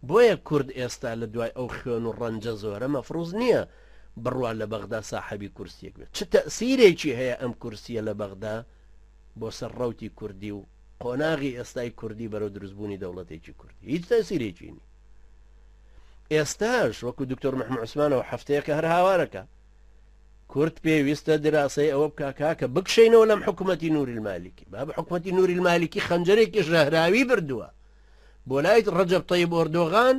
بۆیە کورد ئێستا لە دوای ئەو خوێن و ڕەنجە زۆرە مەفروز نییە بڕوا لە بەغدا ساحەبی کورسیەک بێت. چ تەئسیرێکی هەیە ئەم کورسیە لە بەغدا بۆ سەر ڕەوتی کوردی و قۆناغی ئێستای کوردی بەرەو دروستبوونی دەوڵەتێکی کوردی؟ هیچ تەئسیرێکی نییە. ئێستاش وەکو دکتۆر محمود عوسمانەوە هەفتەیەکە هەر هاوارەکە کورد پێویستە دراسەی ئەوە بکا کاکە بکشینەوە لەم حکوومەتی نوری المالکی. بابە حکوومەتی نوری المالکی خەنجەرێکی ژەهراوی بردووە بۆ لای ڕەجەب تەیب ئۆردۆغان،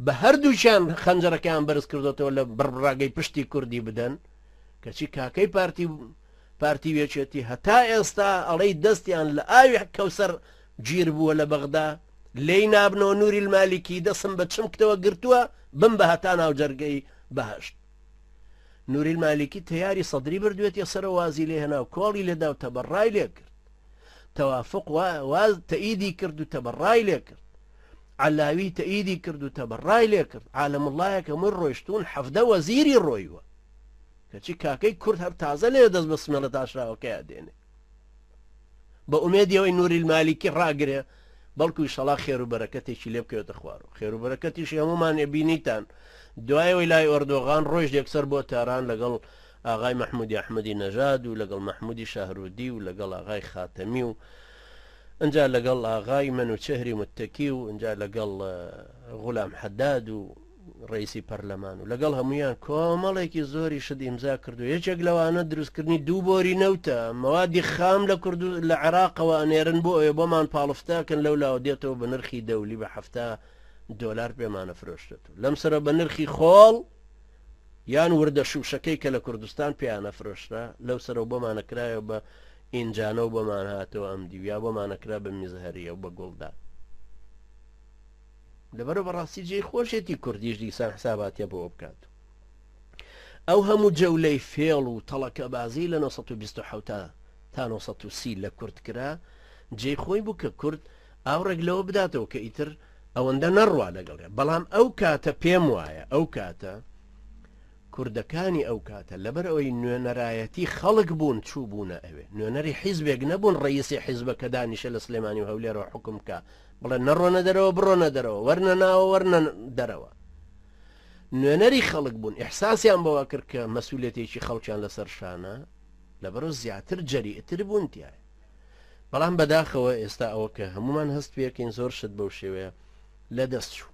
بە هەردووکیان خەنجەرەکەیان بەرز کردۆتەوە لە بڕبڕاگەی پشتی کوردی بدەن، کەچی کاکەی پارتی پارتی و یەکێتی هەتا ئێستا ئەڵێی دەستیان لە ئاوی کەوسەر گیر بووە لە بەغدا لێی نابنەوە، نوری المالکی دەسم بە چمکتەوە گرتووە بم بە هەتا ناو جەرگەی بەهەشت. نوری المالکی تەیاری سەدری بردوێتیە سەرەوە وازی لێ هێنا و کۆڵی لێدا و تەبەڕای لێ کرد. توافق واز تەئیدی کرد و تەبەڕای لێ کرد. عەلاوی تەئیدی کرد و تەبەڕای لێ کرد. عالەموڵڵایەک هەمووی ڕۆیشتوون 17 وەزیری ڕۆیوە. کەچی کاکەی کورد هەر تازە لێ دەست بە سمێڵە تاشراوەکەیا دێنێ. بە ئومێدی ئەوەی نوری المالکی ڕاگرێ بەڵکو ئیشەڵا خێر و بەرەکەتێکی لێ بکەوێتە خوارەوە. خێر و بەرەکەتیشی هەموومان بینیتان دوای ئەوەی لای ئۆردۆغان ڕۆیشت یەکسەر بۆ تاران لەگەڵ ئاغای مەحمودی ئەحمەدی نەژاد و لەگەڵ مەحمودی شەهرودی و لەگەڵ ئاغای خاتەمی و ئنجا لەگەڵ ئاغای مەنوچەهری متەکی و ئنجا لەگەڵ غولام حەداد و ڕئیسی پەرلەمان و لەگەڵ هەمویان کۆمەڵێکی زۆری شت ئیمزا کردو یەکێک لەوانە دروستکردنی دوو بۆری نەوتە مەوادی خام لە کورد لە عێراقەوە ئەنێرن بۆ ئەوێ بۆمان پاڵفتاکەن لەو لاوە دێتەوە بە نرخی دەولی بە 70 دۆلار پێمانە فرۆشتێت لەم سەرە بە نرخی خۆڵ یان وردە شوشەکەی کە لە کوردستان پێیان ئەفرۆشرا لەو سەرەوە بۆمان ئەکرایەوە بە ئینجانە و بۆمان هاتەوە ئەم دیو یا بۆمان ئەکرا بە میزهەریە و بە گوڵدان. لەبەرئەوە بەڕاستی جێی خۆشێتی کوردیش دیسان حساباتیە بۆ بکات. ئەو هەموو جەولەی فێڵ و تەڵەکەبازی لە 927 تا 930 لە کورد کرا جێی خۆی بوو کە کورد ئاوڕێک لەوە بداتەوە کە ئیتر ئەوەندە نەڕوا لەگەڵیا بەڵام ئەو کاتە پێم وایە ئەو کاتە کوردەکانی ئەو کاتە لەبەر ئەوەی نوێنەرایەتی خەڵک بوون چوو بوونە ئەوێ نوێنەری حیزبێک نەبوون ڕئیسی حیزبەکە دانیشە لە سلێمانی و هەولێرەوە حکوم بکا بڵێ نەڕۆنە دەرەوە بڕۆنە دەرەوە وەرنە ناوە وەرنە دەرەوە نوێنەری خەڵک بوون ئیحساسیان بەوە کرد کە مەسئولیەتێکی خەڵکیان لەسەر شانە لەبەرو زیاتر جەریئتر بوون تایە بەڵام بەداخەوە ئێستا ئەوە کە هەمومان هەست پێکەین زۆر شت بەو شێوەیە لە دەست چوو.